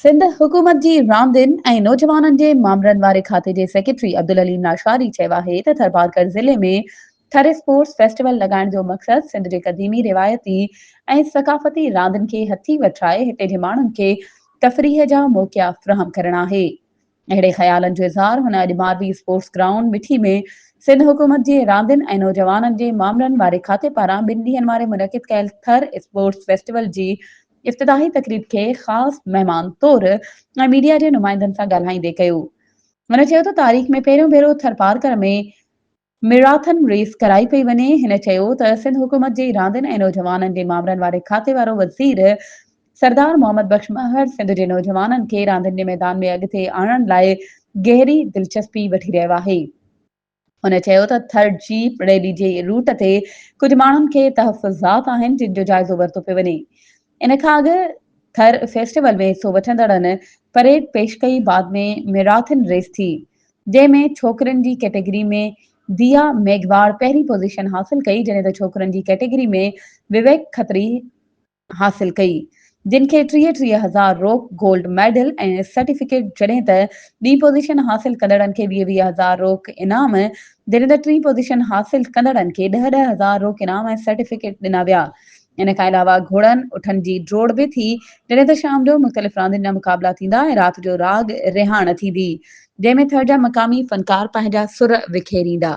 سنڌ حڪومت جي راندين ۽ نوجوانن جي مامرن واري کاتي جي سيڪريٽري عبدالعليم لاشاري چيو آهي ته ٿرپارڪر ضلعي ۾ ٿر اسپورٽس فيسٽيول لڳائڻ جو مقصد سنڌ جي قديمي روايتي ۽ ثقافتي راندين کي هٿي وٺرائي هتي جي ماڻهن کي تفريح جا موقعا فراهم ڪرڻ آهي. اهڙي خيالن جو اظهار هن اڄ ماروي اسپورٽس گرائونڊ مٺي ۾ سنڌ حڪومت جي راندين ۽ نوجوانن جي مامرن واري کاتي پاران ٻن ڏينهن واري منعقد ڪيل ٿر اسپورٽس فيسٽيول جي افتتاحي تقريب کي خاص مهمان طور ۽ ميڊيا جي نمائندن سان ڳالهائيندي ڪيو. هن چيو ته تاريخ ۾ پهريون ڀيرو ٿرپارڪر ۾ ميراٿن ريس ڪرائي پئي وڃي، هن چيو ته سنڌ حڪومت جي راندين ۽ نوجوانن جي مامرن واري کاتي وارو وزير سردار محمد بخش مهر سنڌ جي نوجوانن کي راندين جي ميدان ۾ اڳتي آڻڻ لاء گهري دلچسپي وٺي رهيو آهي. هن چيو ته ٿر جيپ ريلي جي روٽ تي ڪجهه ماڻهن کي تحفظات آهن جن جو جائزو ورتو پيو وڃي. ان کان اڳ ٿر فيسٽيول ۾ حصو وٺندڙن پريڊ پيش ڪئي بعد ۾ ميراٿن ريس ٿي. جنهن ۾ ڇوڪرين جي ڪيٽيگري ۾ ديا ميگهواڙ پهرين پوزيشن حاصل ڪئي جڏهن ته ڇوڪرن جي ڪيٽيگري ۾ وويڪ کتري حاصل ڪئي جن کي 30 ٽيهه هزار روڪ گولڊ ميڊل ۽ سرٽيفڪيٽ جڏهن ته ٻي پوزيشن حاصل ڪندڙن کي 20 20 هزار روڪ انعام جڏهن ته ٽين پوزيشن حاصل ڪندڙن کي ڏهه ڏهه هزار روڪ انعام ۽ سرٽيفڪيٽ ڏنا ويا. ان کان علاوه گهوڙن، اٺن جي ڊوڙ به ٿي، جڏهن ته شام جو مختلف راندين جا مقابلا ٿيندا ۽ رات جو راڳ رهاڻ ٿيندي، جنهن ۾ ٿر جا مقامي فنڪار پنهنجا سر وکيريندا.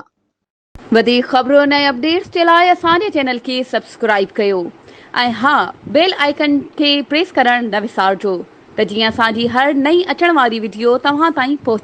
وڌيڪ خبرن ۽ اپڊيٽس جي لاء اسان جي چينل کي سبسڪرائيب ڪيو ۽ ها بيل آئيڪن کي پريس ڪرڻ نه وسارجو ته جيئن اسان جي هر نئين اچڻ واري وڊيو توهان تائين پهچي.